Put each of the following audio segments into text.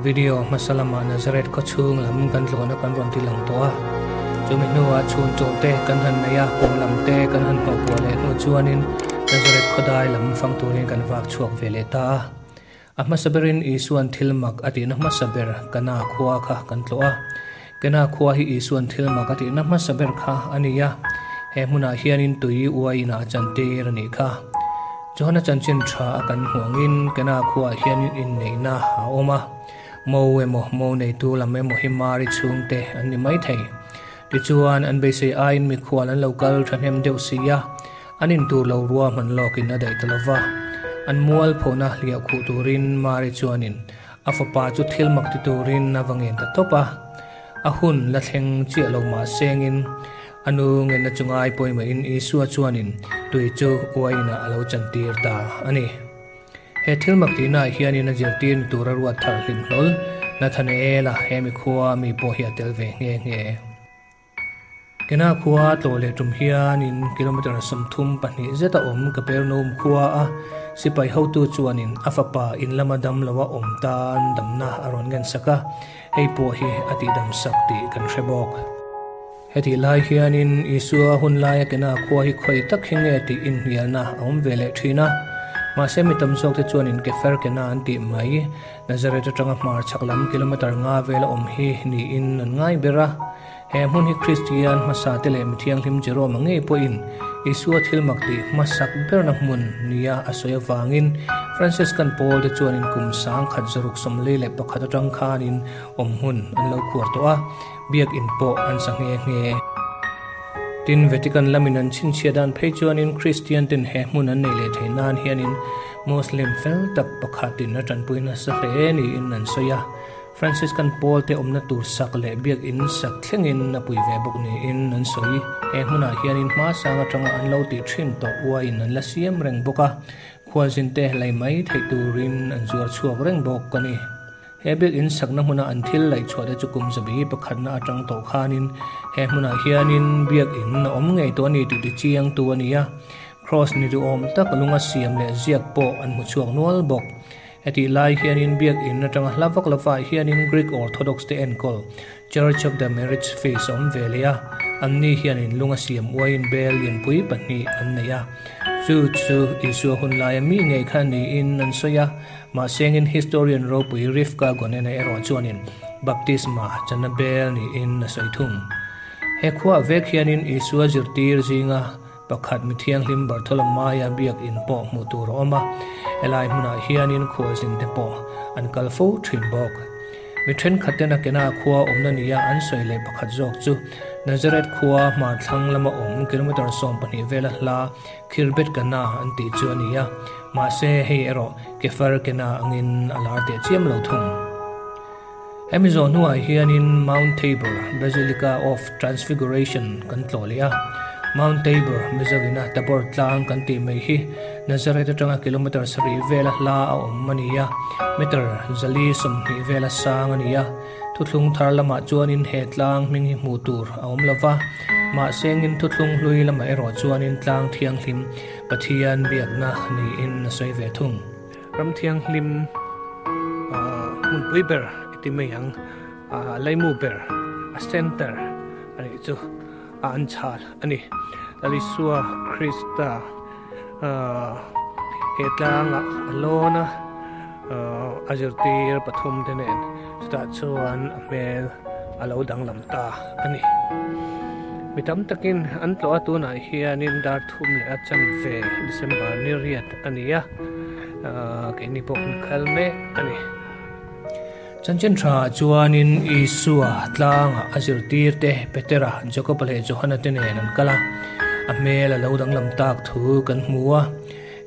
Video hmasa lamah Nazareth khawchhung lam kan tlawhna kan rawn ti lang tawh a. Chumi hnuah chhun chawlh te kan han nei a, pawm lam te kan han hnawhpuah leh hnu chuanin Nazareth khawdai lam fang turin kan vak chhuak ve leh ta a. A hmasa berin Isuan thil mak a tihna hmasa ber Kana khua kha kan tlawh a. Kana khua hi Isuan thil mak a tihna hmasa ber kha a ni a, he hmunah hianin tui uaiin a chantir a nih kha. Johana chanchin tha a kan hmuh angin Kana khuaah hianin inneihna a awm a, mo emaw mo neitu lam emaw hi Mari chhungte an ni maithei. Tichuan, an beisei aiin mikhual an lo kal thahnem deuh si a, an intur lo ruahman lawkin a daih ta lo va. An mualphona hliah khuh turin Mari chuanin a fapa chu thil mak ti turin a va ngen ta tawp a. A hun la thleng chiah lo mah sengin A nu ngenna chu ngai pawimawhin Isua chuanin tui chu uainah a lo chantir ta a ni. He thil mak tihnaah hianin a zirtir ni tura ruat thar hlim hlawl Nathanaela he mi khua mi pawh hi a tel ve nghe nghe. Kena khua tlawh leh tum hianin kilometre 32 zeta awm Kapernaum khua a sipai hotu chuanin a fapa in lama dam loa awm tan damna a rawn ngensak a, hei pawh hi a tihdam sak tih kan hre bawk. Hetih lai hianin Isua hun laia kena khua hi khawi tak hi nge tih inhnialna a awm ve leh thin a. Mahse mi tam zawkte chuanin Kefer kena an tih mai, Nazareth atanga hmar chhak lam kilometre nga vela awm hi niin an ngai ber a. He hmun hi Kristian hmasa te leh mithianghlim Jerome-a ngei pawhin Isua thil mak tih hmasak berna hmun nia a sawi avangin Franciscan Paul te chuanin kum 1961 atang khanin awm hmun an lo khuar tawh a. Biakinn pawh an sa nghe nghe. Tin, Vatican lamin an chhinchhiah dan phei chuanin Kristian ten he hmun an nei leh thei nan hianin Muslim fel tak pakhatin a tanpui nasa hle niin an sawi a. Franciscan pawl te awmna tur sak leh biakinn sak thlengin a pui ve bawk niin an sawi. He hmunah hianin hma sang atanga an lo tih thin tawh uaiin an la siam reng bawk a, khualzinte lei mai theih turin an zuar chhuak reng bawk a ni. He biakinn sakna hmuna an thil laih chhuah te chu kum zabi pakhatna atang tawh khanin he hmunah hianin biakinn a awm ngei tawh a ni tih tichiangtu a ni a. Kraws ni duhawm tak lunga siam leh ziak pawh an hmu chhuak nual bawk. Hetih lai hianin biakinn atanga hla vak lovah hianin Greek Orthodox te enkawl Church of the Marriage Feast a awm ve leh a, anni hianin lunga siam uaiin bel lianpui pahnih an nei a. Chu chu Isua hun laia mi ngei kha niin an sawi a. Mahsengin historian ropui Rivka Gonena erawh chuanin baptisma channa bel niin a sawi thung. He khuaah vek hianin Isua zirtir zinga pakhat mi thianghlim Bartholomaia biakinn pawh hmuh tur a awm a, helai hmunah hianin khualzin te pawh an kal fo thin bawk. Mi thenkhat ten a kena khua awmna nia an sawi leh pakhat zawk chu Nazareth khua hmar thlang lama awm kilometre 12 vela hla Khirbet Kana an tih chu a ni a, mahse hei erawh Kefar Kena angin a lar teh chiam lo thung. Hemi zawh hnuah hianin Mount Tabor Basilica of Transfiguration kan tlawh leh a. Mount Tabor Mizovina Tabor tlang kan tih mai hi Nazareth atanga kilometre sarih vela hla a awm a ni a, meter 420 vela sang a ni a. Thuthlung thar lamah chuanin he tlang hming hi hmuh tur a awm lo va, mahse ngin thuthlung hlui lamah erawh chuanin tlang thianghlim Pathian biakna niin a sawi ve thung. Ram thianghlim hmunpui ber i ti mai ang, laimu ber, a center a nih chu a an chhal a ni. Lal Isua Krista he tlangah a lawn a. A zirtir pathum te nen chutah chuan a hmel a lo danglam ta a ni. Mi tam takin an tlawh a tunah hianin dar thum leh a chanve December ni riat a ni a, keini pawh kan khal mek a ni. Chanchin tha chuanin Isua tlangah a zirtir te Petera, Jakoba leh Johana te nen an kal a, a hmel a lo danglam tak thu kan hmu a.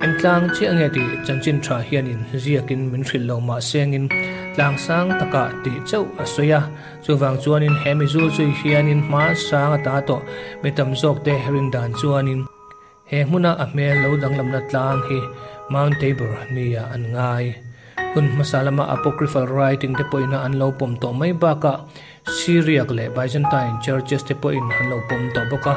Engtlang chiah nge tih chanchin tha hianin ziakin min hrilh lo mah sengin tlang sang takah tih chauh a sawi a. Chuvang chuanin he mizul chui hianin hma sang a ta tawh mi tam zawkte rin dan chuanin he hmuna a hmel lo danglamna tlang hi Mount Tabor nia an ngai. Hun hmasa lama Apocryphal writing te pawhin an lo pawm tawh mai bakah Syriac leh Byzantine churches te pawhin an lo pawm tawh bawk a.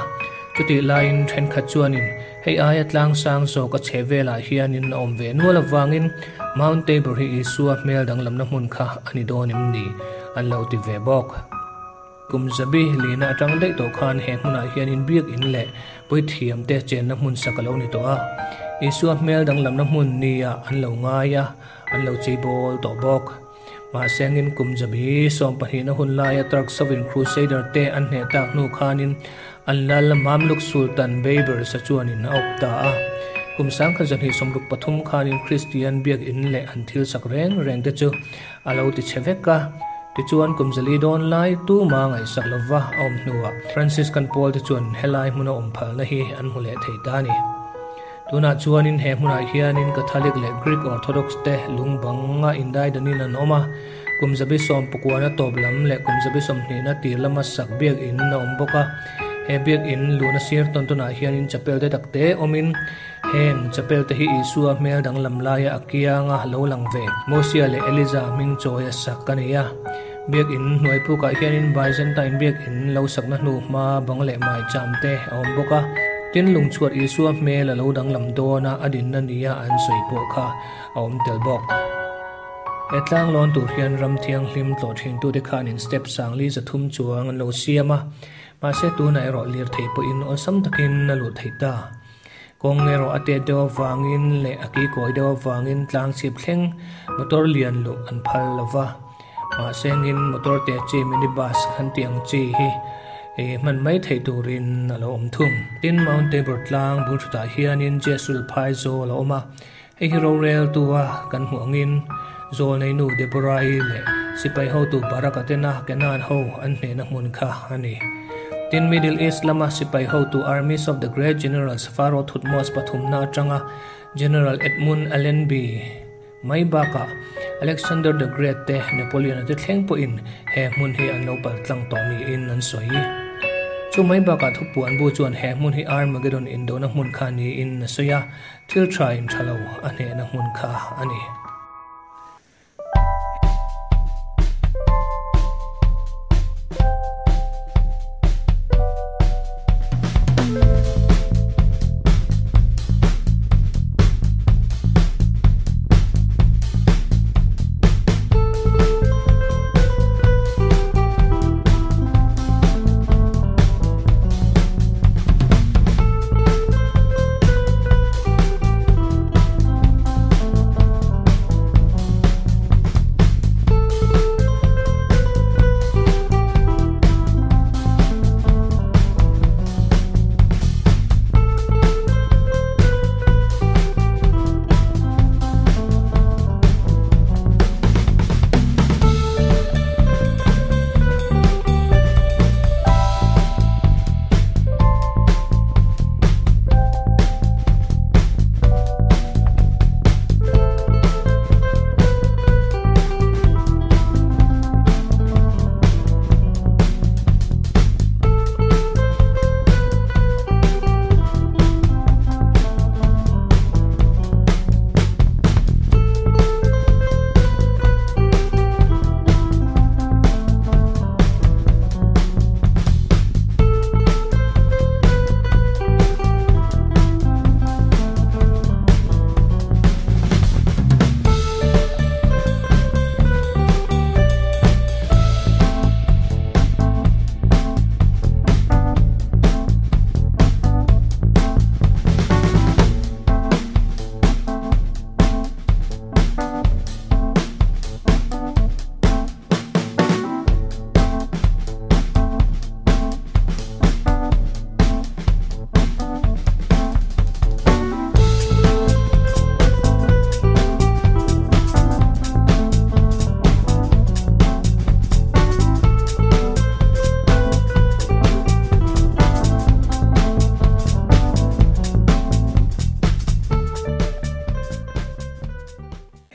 Chutih laiin thenkhat chuanin hei aia tlang sang zawk a chhe velah hianin a awm ve nual avangin Mount Tabor hi Isua hmel danglamna hmun kha a ni dawn em ni an lo ti ve bawk. Kum zabi lina atang daih tawh khan he hmunah hianin biakinn leh puithiamte chenna hmun sak a lo ni tawh a, Isua hmel danglamna hmun nia an lo ngai a, an lo cheibawl tawh bawk. Mahsengin kum zabi sawmpahnihna hun laia Turk Sovereign Crusader te an hneh tak hnu khanin an lal Mamluk Sultan Baybars-a chuanin a awp ta a. Kum 1963 khanin Kristian biakinn leh an thil sak reng reng te chu a lo ti chhe vek a. Tichuan kum zali dawn lai tuma ngaihsak lova a awm hnuah Franciscan pawl te chuan helai hmuna awm phalna hi an hmu leh thei ta a ni. Tunah chuanin he hmunah hianin Catholic leh Greek Orthodox te lung banga indaidanin an awm a, kum zabi sawm pakuana tawp lam leh kum zabi sawmhnihna tir lama sak biakinn a awm bawk a. He biakinn luna sir tawn tawnah hianin chapel te takte awmin heng chapel te hi Isua hmel danglam laia a kianga lo lang ve Mosia leh Eliza hming chawi a sak a ni a. Biakinn hnuai pukah hianin Byzantine biakinn lo sakna hnu hma bang leh maicham te a awm bawk a. Tin, lungchhuat Isua hmel a lo danglam dawn a, a dinna nia an sawi pawh kha a awm tel bawk. He tlang lawn tur hian ram thianghlim tlawh thintute khanin step sangli zathum chuang an lo siam a, mahse tunah erawh lirthei pawhin awlsam takin a luh theih ta. Kawng erawh a tet deuh avangin leh a kikawi deuh avangin tlang chhip thleng motor lian luh an phal lo va. Mahse ngin motor te chi minibus kan tih ang chi hi hman mai theih turin a lo awm thung. Tin, Mount Tabor tlang bul thutah hianin Jezreel phai zawl a awm a, hei hi roreltua kan hmuh angin Zawlneinu Deborah-i leh sipai hotu Barak-a tena Canaan ho an hnehna hmun kha a ni. Tin, Middle East lama sipai hotu Armies of the Great Generals Pharaoh Thutmose pathumna atanga General Edmund Allenby mai bakah Alexander the Great te Napoleon-a te thleng pawhin he hmun hi an lo pal tlang tawh niin an sawi. Chu mai bakah thupuan bu chuan he hmun hi Armageddon indona hmun kha niin a sawi a, Thil tha in tha lo a hnehna hmun kha a ni.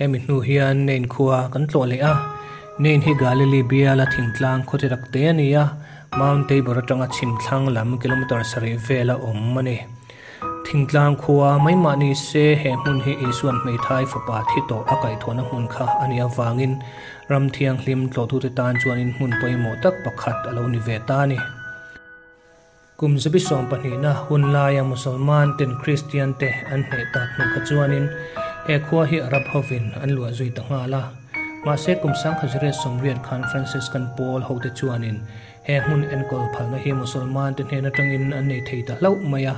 Hemi hnu hian Nain khua kan tlawh leh a, Nain hi Galilee biala thingtlang khawte tak te a ni a, Mount Tabor atanga chhim thlang lam kilometre sarih vela awm a ni. Thingtlang khua mai mah ni se he hmun hi Isuan hmeithai fapa thi tawh a kaihthawhna hmun kha a nih avangin ram thianghlim tlawhtute tan chuanin hmun pawimawh tak pakhat a lo ni ve ta a ni. Kum zabi sawmpahnihna hun laia Musalman ten Kristian te an hneh tak hnu kha chuanin he khua hi Arab hovin an luah zui ta nghal a. Mahse kum sangkhazariat sawmriat khan Franciscan pawl hote chuanin he hmun enkawl phalna hi Musalman te hnen atangin an nei thei ta hlauh mai a.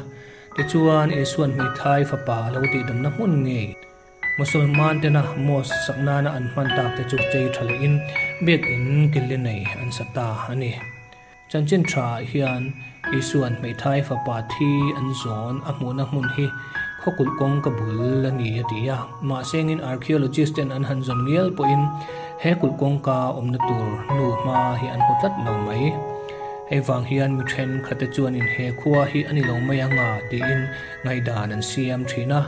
Tichuan Isuan hmeithai fapa a lo tihdamna hmun ngei. Musalman tena mosque sak nana an hman tak te chu chei tha lehin biakinn killi nei an sa ta a ni. Chanchin tha ah hian Isuan hmeithai fapa thi an zawn a hmuhna hmun hi khawkulh kawngka bul a ni a ti a. Mahse engin archaeologist ten an han zawn ngial pawhin he kulh kawngka awmna tur nu hma hi an hmu tlat lo mai. Hei vang hian mi thenkhat te chuanin he khua hi a ni lo mai anga tiin ngaihdan an siam thin a.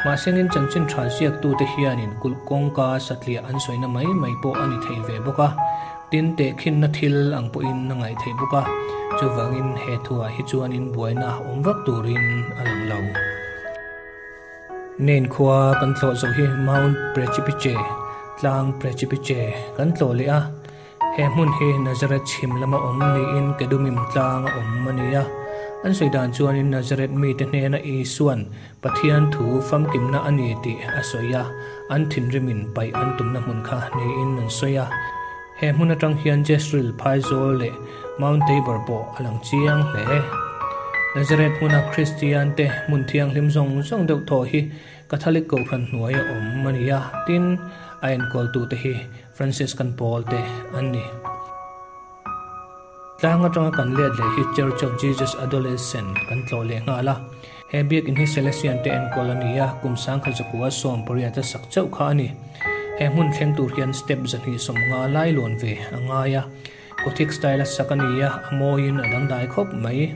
Mahsengin chanchin tha ziaktute hianin kulh kawngka satliah an sawina mai mai pawh a ni thei ve bawk a, tin tehkhinna thil ang pawhin a ngaih theih bawk a, chuvangin he thuah hi chuanin buaina awm vak turin a lang lo. Nain khua kan tlawh zawh hi Mount Precipice, Tlang Precipice, kan tlawh leh a. He hmun hi Nazareth chhim lama awm niin Kedumim tlang a awm a ni a. An sawi dan chuanin Nazareth mite hnena Isua'n Pathian thu famkimna a ni tih a sawi a, an thinrimin paih an tumna hmun kha niin an sawi a. He hmun atang hian Jezreel phaizawl leh Mount Tabor pawh a lang chiang hle. Nazareth hmuna Kristiante hmun thianghlim zawng zawng deuh thaw hi Catholic Kohhran hnuaia awm a ni a, tin, a enkawltute hi Franciscan pawl te an ni. Tlang atanga kan let leh hi Church of Jesus Adolescent kan tlawh leh nghal a. He biakinn hi Salesian te enkawl a ni a, kum sangkhat zakua sawm pariat a sak chauh kha a ni. He hmun thleng tur hian step zahnih sawmnga lai lawn ve a ngai a. Gothic style a sak a ni a, a mawiin a dangdai khawp mai.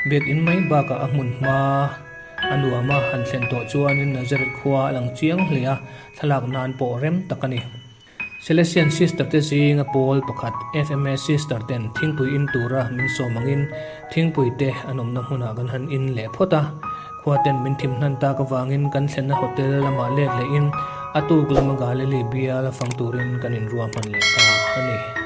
Biakinn mai bakah a hmun hma a nuam a, han thlen tawh chuanin Nazareth khua a lang chiang hle a, thlalak nan pawh rem tak a ni. Salesian Sister te zinga pawl pakhat FMA Sister ten thingpui in tura min sawm angin thingpui te an awmna hmunah kan han in leh phawt a. Khua ten min thim hnan tak avangin kan thlenna hotel lamah let lehin a tuk lama Galilee bial a fang turin kan inruahman leh ta a ni.